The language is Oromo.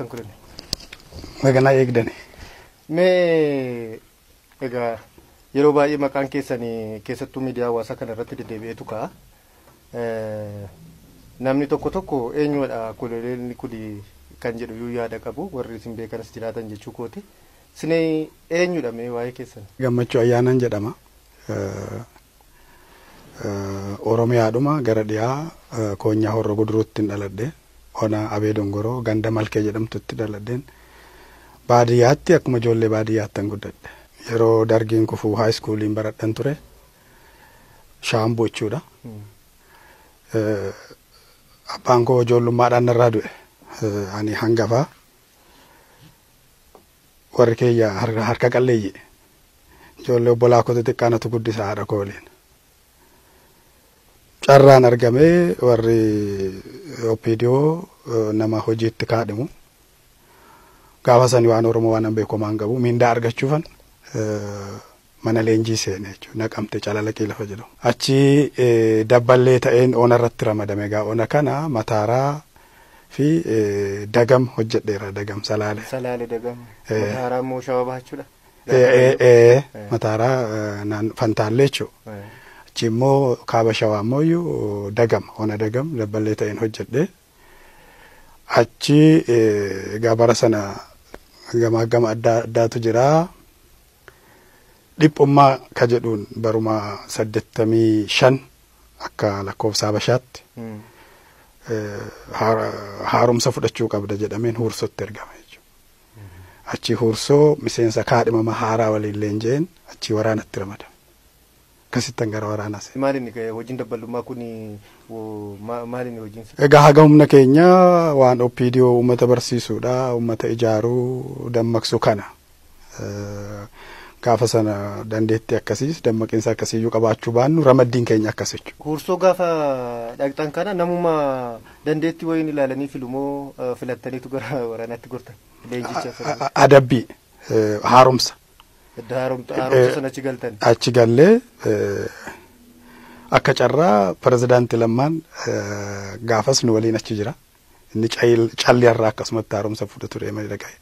Kun Maganaa eegdani. Mee egaa yeroo baay'ee maqaan keessanii keessattuu miidiyaa hawaasaa kana irratti deddeebi'eetu ka'a. Namni tokko tokko eenyudha koloneelli kun kan jedhu iyyuu yaada qabu, warri isin beekanas jiraatan jechuu kooti. Isin eenyudha mee waa'ee keessan? Gammachuu Ayyaanaan jedhama. Oromiyaadhuma gara dhiyaa Koonyaa Horroo Guduruutti dhaladhe. Ona Abee Dongoroo ganda Malkee jedhamtutti dhaladheen. Baadiyyaatti akkuma ijoollee baadiyyaatti guddadhe. Yeroo dargiin kufuu high schooliin baradhan ture. Shaambuu jechuudha. Abbaan koo ijoollummaadhaan narraa du'e. Ani hangafaa. Warri keeyya harka qalleeyyi. Ijoollee obbolaa koo xixiqqaanatu guddisa haadha koo waliin. Carraan argamee warri OPDO nama hojiitti kaadhimu. Gaafa sani waan Oromoo waan beekamaan qabu mindaa argachuufan mana leenjii seene jechuudha. Naqamte Calalaqii lafa jedhamu. Achi dabballee ta'een ona irratti ramadame. Egaa ona kana Mataaraa fi Dagam hojjedheera, Dagam Salaale. Salaale, Dagam. Mataaraa immoo Shawaa Bahaa jechuudha. Mataaraa Fantaallee jechuudha. Achi immoo kaaba Shawaa immoo Dagam, ona Dagam dabballee ta'een hojjedhe. Achi egaa bara sana gamaa gama adda addaatu jira. Dhiphummaa ka jedhuun baruma 85 akka lakkoofsa Habashaatti haaromsa fudhachuu qabda jedhameen Huursotti ergame jechuudha. Achi Huursoo miseensa kaadhimama haaraa waliin leenjeen achi waraanatti ramadame. Akkasittan gara waraanaa seene. Maal inni hojiin dabballummaa kun, maal inni hojiin isaa? Egaa haga humna keenya waan OPDO uummata barsiisuudha, uummata ijaaruu, dammaqsu kana. Gaafa sana dandeettii akkasiis dammaqinsa akkasiiyyuu qabaachuu baannu ramaddiin keenya akkas jechuudha. Huursoo gaafa dhaqxan kana namuma dandeettii wayiin ilaalanii filumoo filattaniitu gara waraanaatti gortan? Leenjicha. Adabbii, haaromsa. Haaromsa sana achi galtan. Achi gallee akka carraa pirezidaantii Lammaan gaafas nu waliin achi jira. Inni Calliyaarraa akkasumatti haaromsa fudhatu deemanii dhaqee.